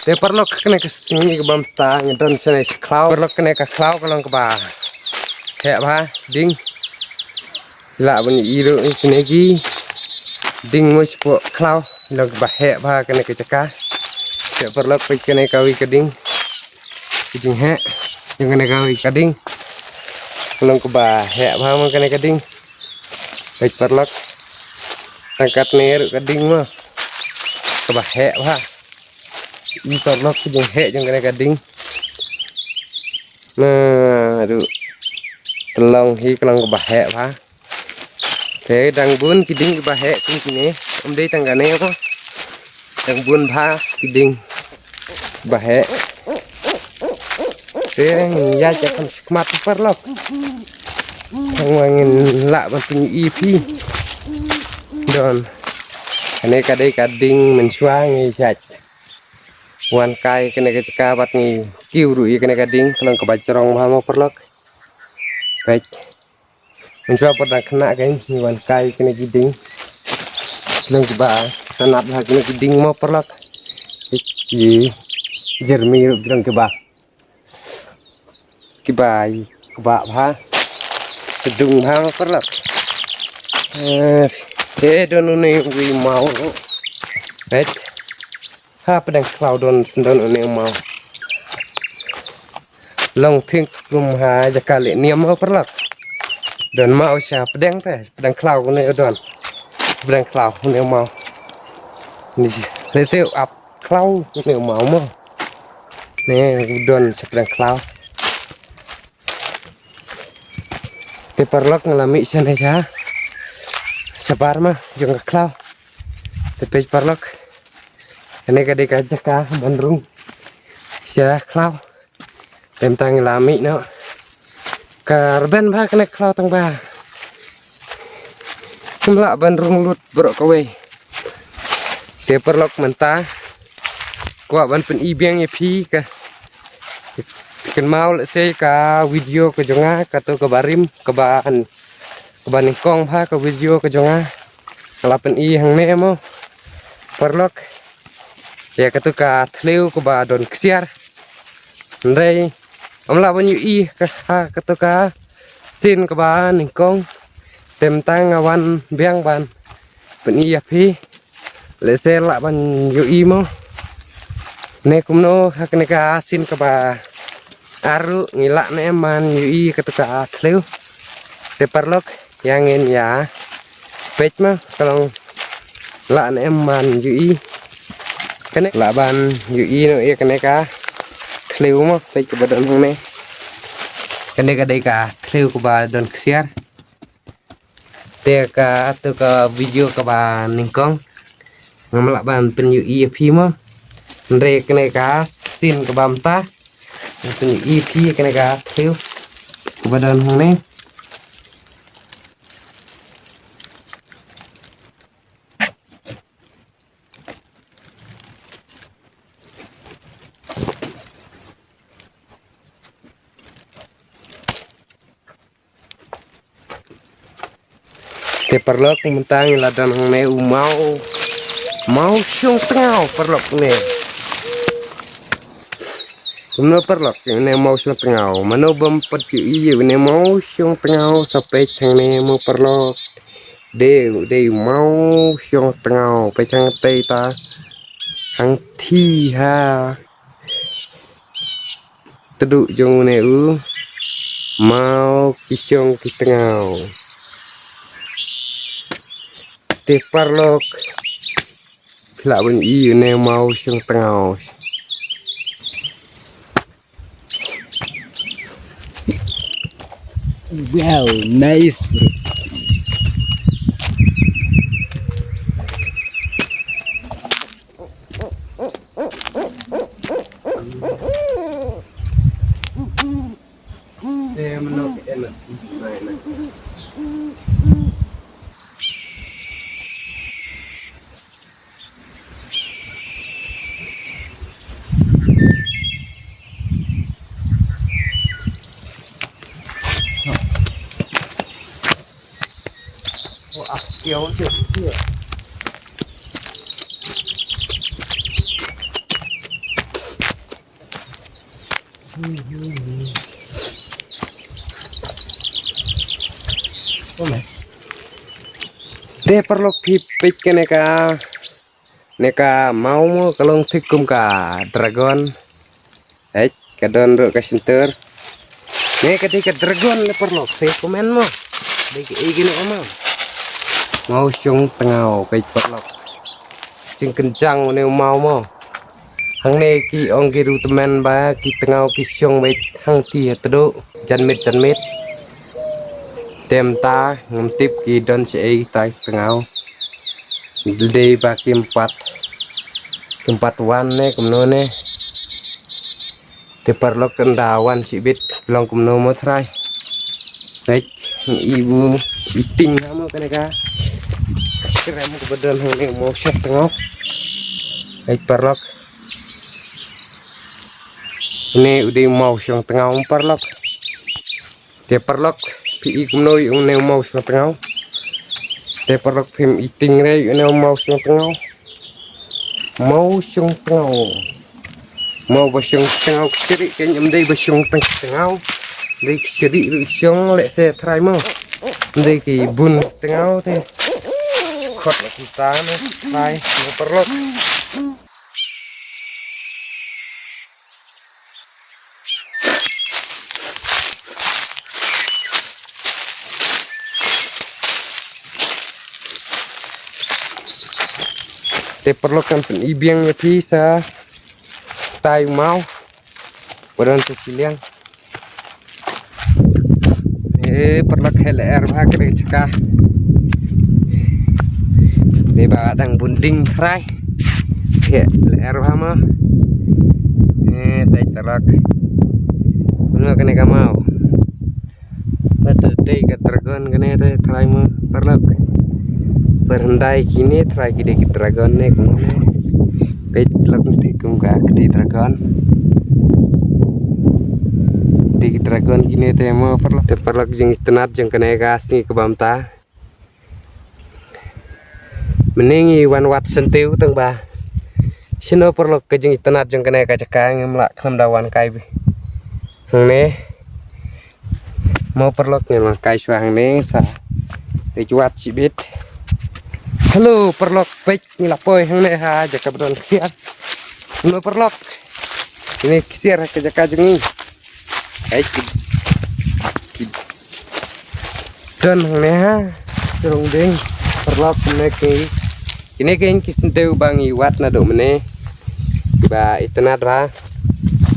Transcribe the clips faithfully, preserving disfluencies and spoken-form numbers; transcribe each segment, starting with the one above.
Te paralok, kane ka sngi kaba mynta ngi don shane sha khlaw. Paralok, kane ka khlaw ka long kaba heh bha ding. Lah ban ïohi ruh ïa kine ki ding mo shapoh khlaw. Long kaba heh bha kane ka jaka. Te paralok, peit kane kawei ka ding. Ka jingheh jong kane kawei ka ding. Long kaba heh bha mo kane ka ding. Peit paralok. Tang katne ruh ka ding mo. Kaba heh bha. Ï paralok, ka jingheh jong kane ka ding. Naduh tyllong hi ka long kaba heh bha. Te dang bun ki ding kiba heh kum kine. Ym dei tang kane mo. Dang bun bha ki ding ba heh. Te ngin ïaid ïa kham shakhmat paralok. Tang ba ngin lah ban pynïohi ïa phi. Don. Kane ka dei ka ding mynshuwa ngi ïaid. Wan kai kane ka jaka bad ngi kiew ruh ïa kane ka ding, ka long kaba jrong bha mo paralok. Peit. Mynshuwa pat dang khynnah kein ngi wan kai kine ki ding. Long kiba itynnad bha kine ki ding mo paralok. Ki jermi ruh long kiba, kiba kba bha. Sdung bha mo paralok. Eh, te don une u maw ruh. Peit. Ha pdeng khlaw don, sdon une u maw. Long thing kum ha jaka leh niam mo paralok. Don maw sha pdeng te, pdeng khlaw une don. Pdeng khlaw une u maw. Ni lehse ap khlaw une u maw mo. Ne don sha pdeng khlaw. Te paralok, nga la mih shane sha shabar ma jong ka khlaw. Te peit paralok. Kane ka dei ka jaka ban rung sha khlaw. Te mynta ngi la mih noh. Ka rben bha kane ka khlaw tang ba ym lah ban rung lut baroh kawei. Te paralok, mynta kwah ban pyni biang ïa phi ka, kynmaw lehse ka video ka jong nga, kato kaba rim, kaba, kaba nyngkong bha ka video ka jong nga. Nga la pyni hangne mo paralok. Ïa kato ka thliew kaba don ksiar. Hynrei ym lah ban ïohi ka, ha kato ka sien kaba nyngkong. Te mynta nga wan biang ban pyni ïa phi. Lehse lah ban ïohi mo. Ne kumno ha kane ka sien kaba ar ruh ngi lah ne em ban ïohi kato ka thliew. Te paralok, ïa ngin ïa peit ma ka long lah ne em ban ïohi. Kane lah ban ïohi noh ïa kane ka thliew mo, peit kaba don hangne. Kane ka dei ka thliew kaba don ksiar. Te kato ka video kaba nyngkong ngam lah ban pynïohi ïa phi mo. Hynrei kane ka sien kaba mynta ngan pynïohi ïa phi kane ka thliew kaba don hangne. Te paralok, mynta ngi la don hangne u maw, maw shong tngaw paralok ne. Kumno paralok, une maw shong tngaw. Mano bym pat ïohi ïa une maw shong tngaw, sa peit hangne mo paralok. Dei, dei maw shong tngaw, peit hangtei ta. Hangthie ha tduh jong une u maw ki shong ki tngaw. Te paralok, phi lah ban i une maw shong tngaw. Wow, nice, bro. Te paralok phi peit kane ka, ne ka maw mo ka long thik kum ka dragon. Hei, ka don ruh ka shyntur. Ne ka dei ka dragon ne paralok, se comment mo. Dei ka ei kane ka maw. Maw shong tngaw ka paralok. Jingkynjang une u maw mo. Hangne ki ong ki ruh tymmen ba ki tngaw ki shong beit hangti ha tduh. Janmiet janmiet. Te mynta ngam tip ki don shaei tai tngaw. Dei ba kim pat, kim pat wan ne kumno ne. Te paralok ynda wan shibit long kumno mo trai. Peit, i bu, i ting ha mo kane ka. Krem ka ba don hangne u maw shong tngaw. Peit paralok. Une u dei u maw shong tngaw paralok. Te paralok, phi i kumno i une u maw shong tngaw. Te paralok phim i ting re i une u maw shong tngaw. Maw shong tngaw. Maw ba shong tngaw kshri kein, ym dei ba shong tngaw. Dei kshri ruh shong lehse trai maw. Ym dei ki bun tngaw te. Khot la kita ne trai maw paralok. Te paralok kan pyn-i biang ïa phi sa tai u maw. Ba don sa shiliang. Eh, paralok, heh lyer bha kane ka jaka. Dei ba dang bun ding trai. Heh lyer bha mo. Eh, dei paralok. Mo kane ka maw. Lada dei ka dragon kane te trai mo paralok. Pyrhyndai kine trai ki dei ki dragon ne kumne. Peit lok ngi te kum ka kti dragon. Dei ki dragon kine te mo paralok. Te paralok jingitynnad jong kane ka sngi kaba mynta. Mynne ngi wan wad syntiew tang ba shano paralok ka jingitynnad jong kane ka jaka ngim lah khlem da wan kai. Hangne. Mo paralok ngin wan kai shuwa hangne sa. Dei wad shibit. Hello paralok, peit ngi la poi hangne ha jaka ba don ksiar. Mo paralok. Kine ksiar ha ka jaka jong ngi. Ai ki, ki don hangne ha. Jrong ding paralok kine ki. Kine ki ki syntiew ba ngi wad naduh mynne. Ba itynnad bha.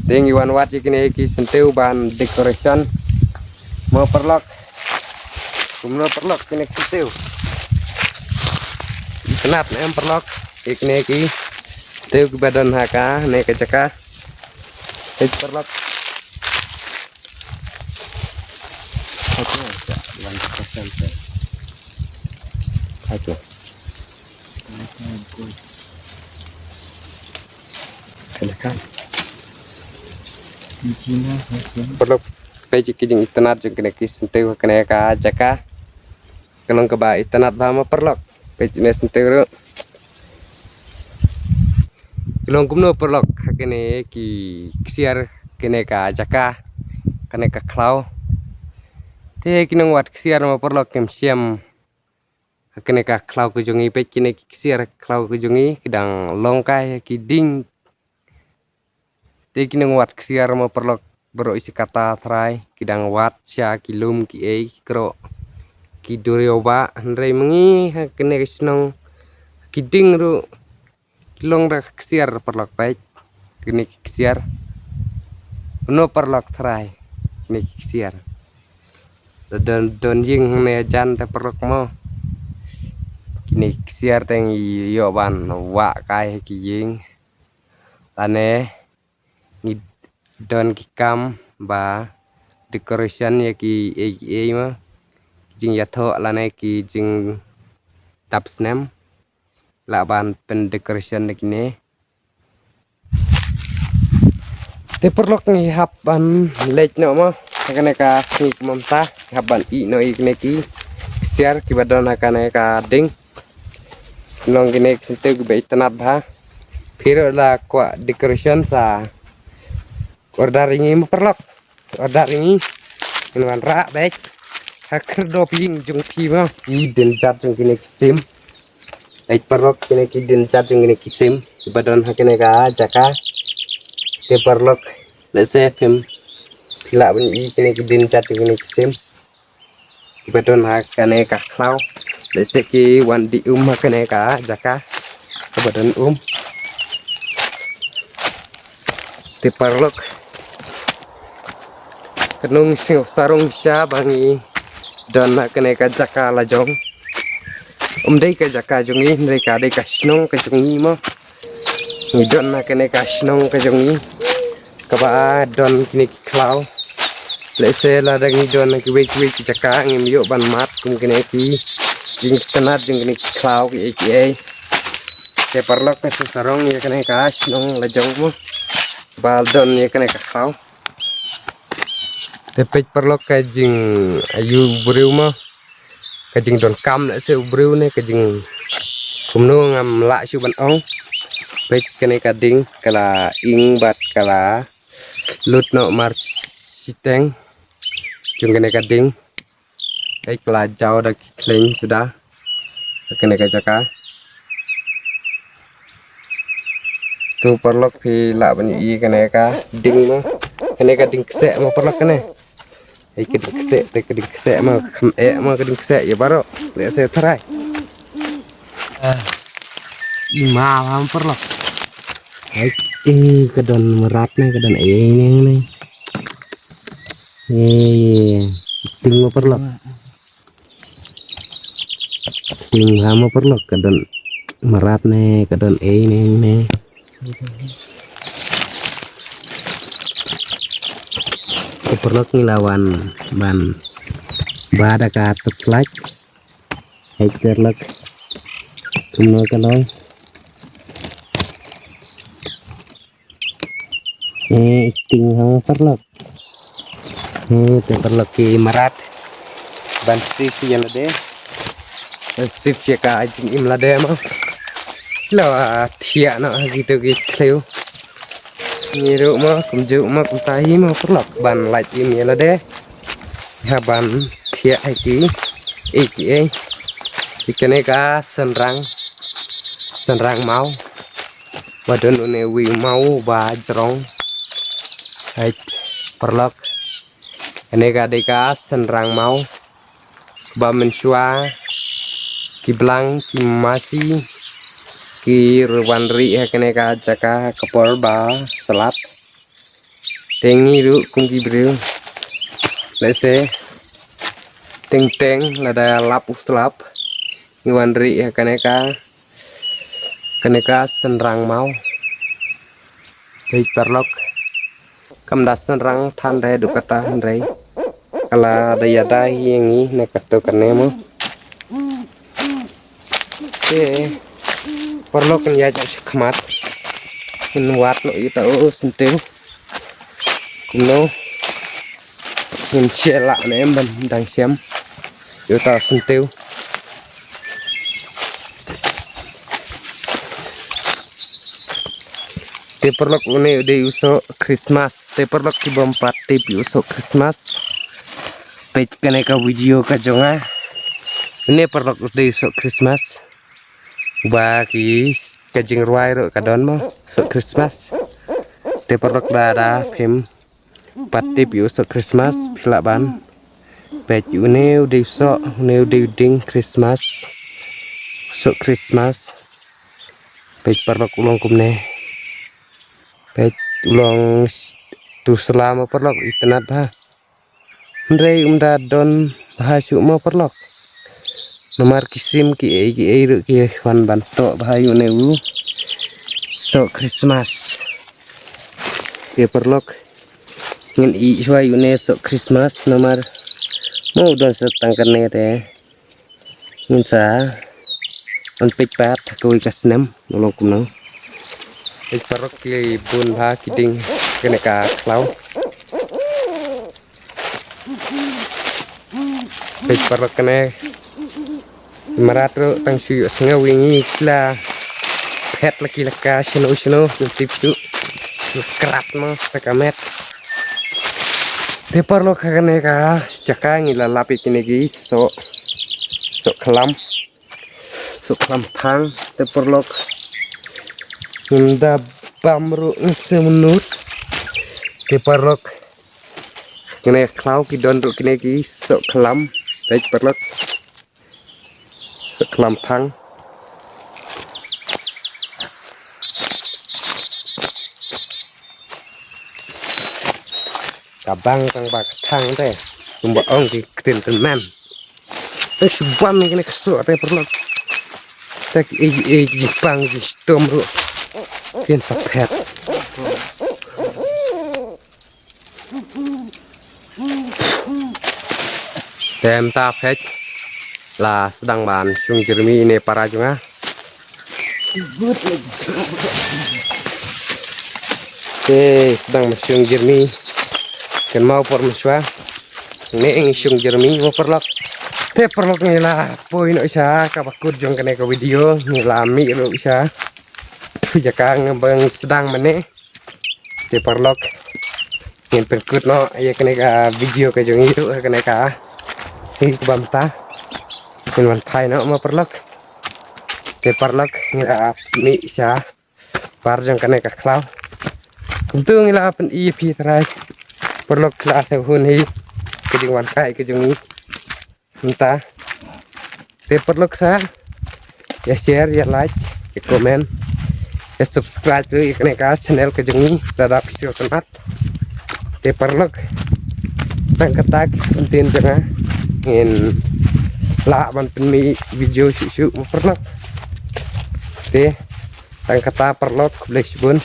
Te ngi wan wad ïa kine ki syntiew ban decoration. Mo paralok. Kumno paralok kine ki syntiew. Itynnad ne em paralok. Ïa kine ki syntiew kiba don ha kane ka jaka. Hei paralok. Hei tu, sa, one percent tu. Hei tu. Silakan. Paralok, peit ki jingitynnad jong kine ki syntiew ha kane ka jaka. Ka long kaba itynnad bha mo paralok. Peit kine syntiew ruh. Ki long kumno paralok ha kine ki ksiar kine ka jaka kane ka khlaw. Te ki nongwad ksiar mo paralok kim shem ha kane ka khlaw ka jong ngi, peit kine ki ksiar khlaw ka jong ngi ki dang long kai ki ding. Te ki nongwad ksiar mo paralok baroh shi katta trai ki dang wad sha ki lum ki ei ki krok ki duriaw ba hynrei ma ngi ha kane ka shnong ki ding ruh. Ki long da ka ksiar paralok peit. Kine ki ksiar. Kumno paralok trai. Kine ki ksiar. Don, don ïing hangne jan te paralok mo. Kine ki ksiar te ngi ïoh ban wah kai ha ki ïing. Lane ngi don ki kam ba decoration ïa ki ei ei mo. Jingïathoh lane ki jingtap snem. Lah ban pyn decoration da kine. Te paralok ngi hap ban leit noh mo. Ha kane ka sngi kaba mynta ngi hap ban ïeh noh ïa kine ki ksiar kiba don ha kane ka ding. Long kine ki syntiew kiba itynnad bha. Phi ruh la kwah decoration sa Order ïa ngi mo paralok. Order ïa ngi. Ngin wanrah beit ha kyrdoh phi jong phi mo. Ki dien jat jong kine ki sim. Beit paralok, kine ki dien jat jong kine ki sim kiba don ha kane ka jaka. Te paralok, lehse phim, phi lah ban ïohi kine ki dien jat jong kine ki sim kiba don ha kane ka khlaw. Lehse ki wan dih um ha kane ka jaka kaba don um. Te paralok, ka nong sngewsarong shisha ba ngi don ha kane ka jaka lajong. Um dei ka jaka jong ngi, hynrei ka dei ka shnong ka jong ngi mo. Ngi don ha kane ka shnong ka jong ngi kaba don kine ki khlaw. Lehse lada ngi don ha kiwei kiwei ki jaka ngim ïoh ban mad kum kine ki jingitynnad jong kine ki khlaw kiei kiei. Te paralok, ka sngewsarong ïa kane ka shnong lajong mo ba don ïa kane ka khlaw. Te peit paralok, ka jingaïu u briew mo, ka jingdonkam lehse u briew ne ka jing kumno ngam lah shuh ban ong. Peit kane ka ding ka la ing bad ka la lut noh marshiteng jong kane ka ding. Peit ka la jaw da ki khleiñ suda ha kane ka jaka. To paralok, phi lah ban ïohi kane ka ding mo. Kane ka ding kseh mo paralok kane. Ei, ka ding kseh, te ka ding kseh mo, kham eh mo ka ding kseh ïa baroh. Lehse tharai. Ah. I ma, ma paralok. Ei, ei, ka don mrad ne, ka don ei ne ne. Ei, ding mo paralok. Ding ha mo paralok, ka don mrad ne, ka don ei ne ne. Te paralok, ngi la wan ban bha da ka torchlight. Hei paralok, kumno ka long. Eh, i ding ha mo paralok. Eh, te paralok, ki mrad ban sif ïa lade. Ban sif ïa ka jingim lade mo. La thiah noh ha kito ki thliew. Ngi ruh mo, kumjuh mo, kumta hi mo paralok, ban lait im ïa lade. Ha ban thiah ha ki, eh, ki, eh. Ki kane ka synrang, synrang maw. Ba don une uwei u maw ba jrong. Hei paralok, kane ka dei ka synrang maw. Ba mynshuwa ki blang, ki masi, ki wan rieh ha kane ka jaka ha ka por ba slap. Te ngi ruh kum ki briew, lehse teng teng lada lap u slap, ngi wan rieh ha kane ka, kane ka synrang maw. Te paralok, kam da synrang than re, duk kata hynrei ka la da ïada hi ïa ngi na kato kane mo. Te paralok, kan ïaid noh shakhmat, kan wad noh ïa uta u syntiew. Kumno, ngin shem lah ne em ban dang shem ïa uta u syntiew. Te paralok, une u dei u soh Christmas. Te paralok, ki bym pat tip ïa u soh Christmas, peit kane ka video ka jong nga. Une paralok, u dei u soh Christmas. Ba ki, ka jingrwai ruh ka don mo, soh Christmas. Te paralok, lada phim pat tip ïa u soh Christmas, phi lah ban peit. Une u dei u soh, une u dei u ding Christmas. Soh Christmas. Peit paralok, u long kumne. Peit, u long s-, tu sla mo paralok, itynnad bha. Hynrei um da don bha shuh mo paralok. Namar ki sim kiei kiei ruh ki wan ban toh bha ïa une u soh Christmas. Te paralok, ngin ïeh shuwa ïa une soh Christmas namar mo u don sa tang kane te. Ngin sa peit pat ha kawei ka snem u long kumno. Peit paralok, ki bun bha ki ding kane ka khlaw. Peit paralok, kane mrad ruh tang shu ïohsngew ïa ngi, ki la phet la ki la ka shano shano, ngim tip shuh. Krat mo, te ka met. Te paralok, ha kane ka jaka ngi la lap ïa kine ki soh, soh khlam, soh khlam thang. Te paralok, ngim da bam ruh, ngim sngewmynnud. Te paralok, kine khlaw ki don ruh kine ki soh khlam. Te paralok, soh khlam thang. Ka bang tang ba ka thang te, kumba ong ki ktien tymmen. Te shu bam ïa kine ki soh te paralok. Te ki ei ei ki bang ki stom ruh. Kin sa phet. Te mynta phet la sdang ban shong jyrmi ine para jong nga. Te sdang ban shong jyrmi. Kynmaw por mynshuwa ne ngi shong jyrmi mo paralok. Te paralok ngi la poi noh sha kaba kut jong kane ka video, ngi la mih ruh sha tu jaka ngi ba ngi sdang mynne. Te paralok, ngin pynkut noh ïa kane ka video ka jong ngi ruh ha kane ka sngi kaba mynta. Ngin wan phai noh mo paralok. Te paralok, ngi la mih sha par jong kane ka khlaw. Kumtu ngi la pyni ïa phi trai. Paralok, la sngewhun hi ka jingwan kai ka jong ngi mynta. Te paralok, sa ïa share, ïa like, ïa comment, ïa subscribe ruh ïa kane ka channel ka jong ngi lada phi sngewtynnat. Te paralok, tang kata ki kyntien jong nga, ngin lah ban pynmih video shuh shuh mo paralok. Te tang kata paralok, khublei shibun.